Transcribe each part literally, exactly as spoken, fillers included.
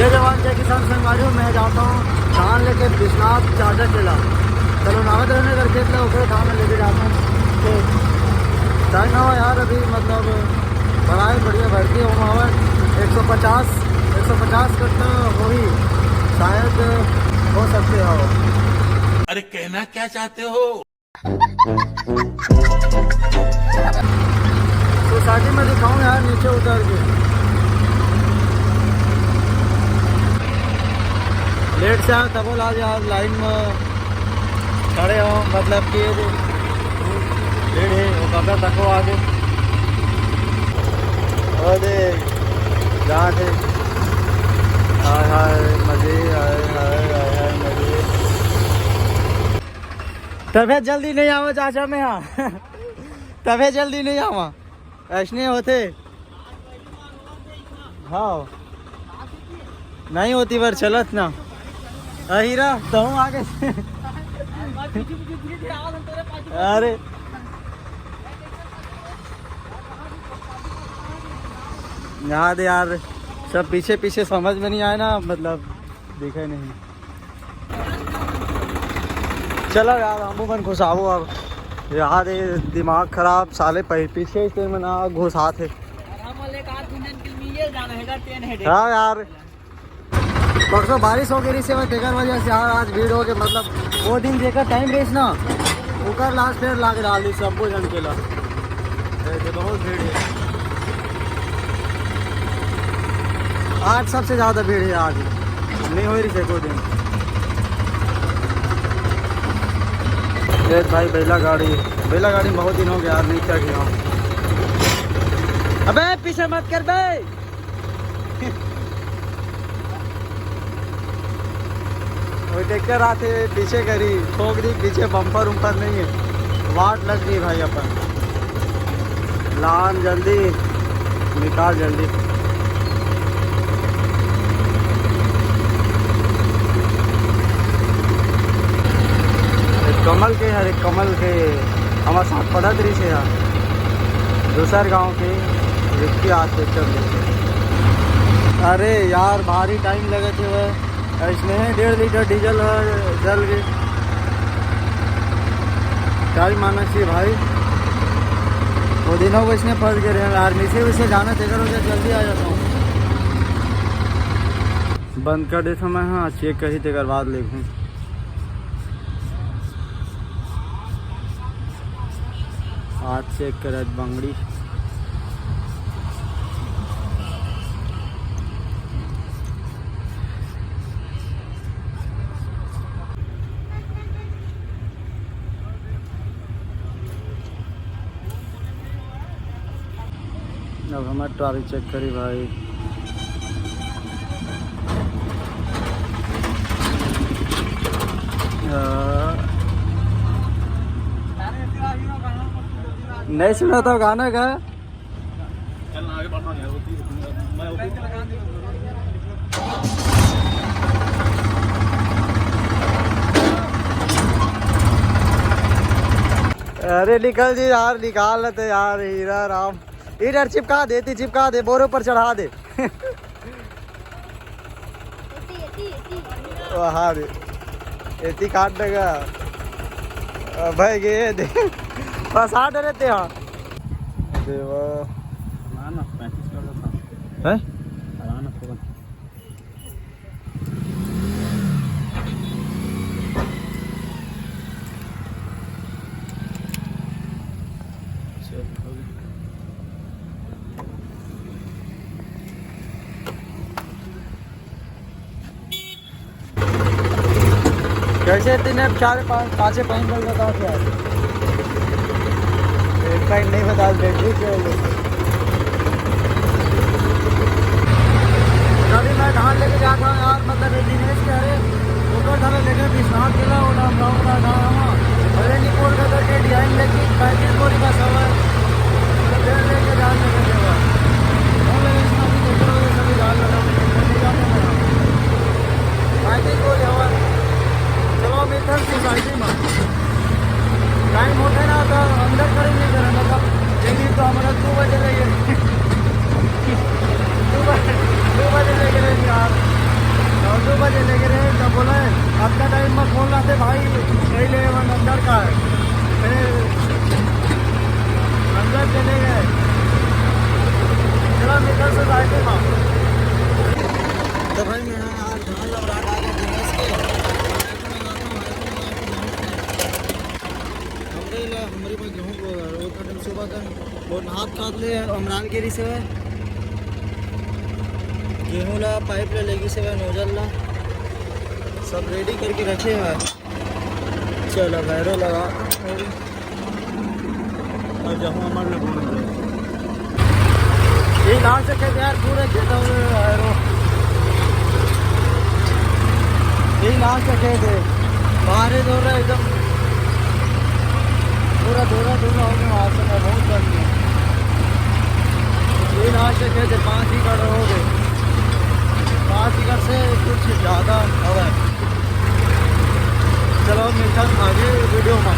जय जवान, जय किसान संगवारी हो। मैं जाता हूँ धान लेके बिश्वनाथ चाचा खेला। चलो, नावत रहने अगर खेत ला, ओकरे धान लेके जाता हूँ। तो टाइम ना हो यार, अभी मतलब बड़ा ही बढ़िया भर्ती हो हवा। एक सौ पचास, एक सौ पचास कट्टा हो ही शायद हो सकते हो। अरे, कहना क्या चाहते हो? सोसाइटी में दिखाऊं यार, नीचे उतर के। लेट से आया तबो लाज यार, लाइन में खड़े हो, मतलब कि ये दे भीड़ है, वो बगल तक हो आगे। अरे, जहाँ थे। हाय हाय मजे, हाय हाय, हाय हाय मजे। तभे जल्दी नहीं आवा चाचा मैं, हाँ। तभे जल्दी नहीं आवा, ऐसने होते। हाँ, नहीं होती बार चलत ना। अ, हीरा, तो हूँ आगे। अरे याद यार, सब पीछे पीछे समझ में नहीं आया ना, मतलब दिखे नहीं। चलो यार, हमू मन घुसाबो अब। यार, ये दिमाग खराब, साले पह-, पीछे से मन आ घुसात हे। हाँ यार, परसों बारिश हो गई से, तेकर वजह से यार आज भीड़ हो गई। मतलब वो दिन जेकर टाइम रहिस ना, ओकर लास्ट फेर लाग डाल दी सब जन के ला। ये बहुत भीड़ है। आज सबसे ज्यादा भीड़ है आज, नहीं हो रही से कोई दिन। देख भाई, बैला गाड़ी, बैला गाड़ी में बहुत दिन हो गया यार, नहीं चढ़ रहा हूँ। अबे पीछे मत कर बे। वो ट्रैक्टर आते पीछे करी, ठोक दी पीछे, बम्पर उम्पर नहीं है, वाट लग गई भाई अपन। लान जल्दी निकाल, जल्दी। एक कमल के, हरे कमल के, हमारे साथ पढ़त रही से यार, दूसर गांव के व्यक्ति आज ट्रैक्टर लेके। अरे यार, भारी टाइम लगे थे वह, इसमें है डेढ़ लीटर डीजल है, जल गए। टाइम आना चाहिए भाई, वो दिनों को इसमें फंस गए रहे यार, नीचे उसे जाना तेकर हो गया, जल्दी आ जाता हूँ। बंद कर देता मैं, हाँ, चेक करी तेकर बाद लेखूँ। आज चेक करत बंगड़ी। अब हमार ट्राली चेक करी भाई। आ, नहीं सुना था गाना का। अरे निकल जी यार, निकाल लेते यार, हीरा राम। इधर चिपका दे, एती चिपका दे, बोरे ऊपर चढ़ा दे। एती, एती, एती। ओ, हाँ रे, एती काट देगा। अबे ये दे, फंसा डरे ते, हाँ। देवा। ना, ना, पैंतीस किलो का था। हैं? ना, ना, पकड़। कैसे इतने चार पाँच, पाँचे पाँच बज बता क्या? एक पॉइंट नहीं बता, बैटरी क्या हो गई? अभी मैं धान लेके जाता हूँ यार, मतलब ये दिनेश के हरे, ओकर धान लेके विश्वनाथ जिला, ओला हम गाँव का धान हम, भले निपोर का करके डिजाइन लेके पैंतीस बोरी का समय, तो फिर लेके धान लेके जावा। और मेरे इसमें अभी पेट्रोल ये सभी डाल लगा, लेके जाते हैं। पैंतीस बोरी हवा। चलो, मिलते हैं सोसाइटी में। टाइम होते ना तो अंदर खड़े नहीं करे, मतलब, यही तो हमारा दो बजे लगे। दो बजे, दो बजे लगे रहे यार। दो बजे लेगे रहे, तब बोला है, "अतना टाइम में फोन लाते भाई, नहीं ले, वो अंदर का है।" फिर अंदर चले गए। चला, मेरे घर से जाए थे वहाँ। तो भाई, मैं आज घर लौट आ गया दिनेश के। हमरे ला, हमरे पास गेहूं को रोज का टाइम सुबह का वो नहात खात ले अमरान के रिसे हुए। गेहूं ला पाइप ला लेगी से हुए, नोजल ला सब रेडी करके रखे हुए। चलो भैरो लगा और जाऊँ हमारे लगोन। ये लास्ट से खेत यार, पूरे खेत हो गए यार। ये लास्ट से खेत है, बाहर ही धो रहा है एकदम, पूरा धोरा धोरा हो गया वहाँ से, बहुत गर्मी है। ये लास्ट से खेत है, पाँच एकड़ हो गए, पाँच एकड़ से कुछ ज़्यादा हवा है। चलो मिलथन आगे वीडियो में।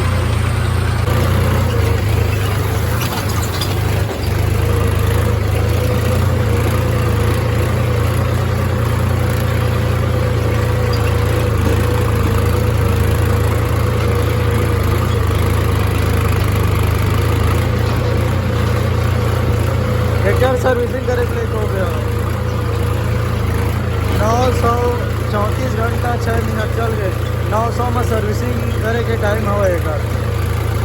ट्रैक्टर सर्विसिंग करे के लिए हो गया। नौ सौ चौंतीस घंटा छः मिनट चल गए। नौ सौ में सर्विसिंग करे के टाइम हवा एक बार।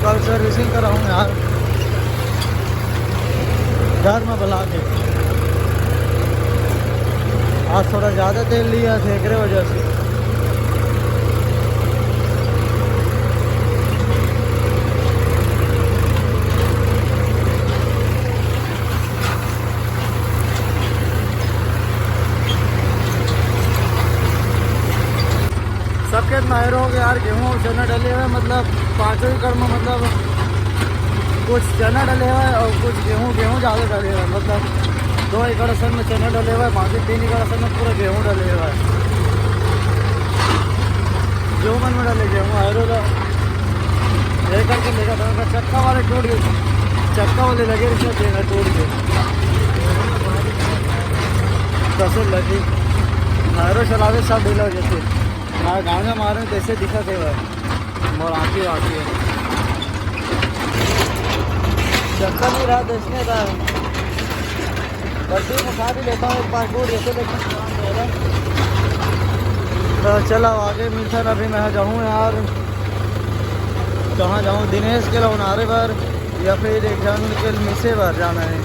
कल सर्विसिंग कराऊँ यार, घर में बुला के। आज थोड़ा ज़्यादा तेल लिया था, एकरे वजह से। सबके माहिर हो गए यार, गेहूं और चना डले हुए, मतलब पाँचों एकड़ में, मतलब कुछ चना डले हुए और कुछ गेहूं, गेहूं ज़्यादा डले हुए, मतलब दो एकड़ असन में चना डले हुए, बाकी तीन एकड़ असन में पूरा गेहूं डले हुए। जो मन में डले गेहूं, आयरो ला ये करके लेगा था, चक्का वाले टूट गए, चक्का वाले लगे रहे थे, टूट गए। कैसे लगी? आयरो चलावे सब ढीला हो जाते। हाँ, गाँजा मारे कैसे दिखा थे भाई, मोर आँखी आँखी है। चक्का नहीं रहा तो इसने था। बस ये उठा भी लेता हूँ एक पासपोर्ट जैसे, लेकिन तो चलो आगे मिलता है। अभी मैं जाऊँ यार, कहाँ जाऊँ? दिनेश के लौनारे बार या फिर एक जन के मिसे बार जाना है।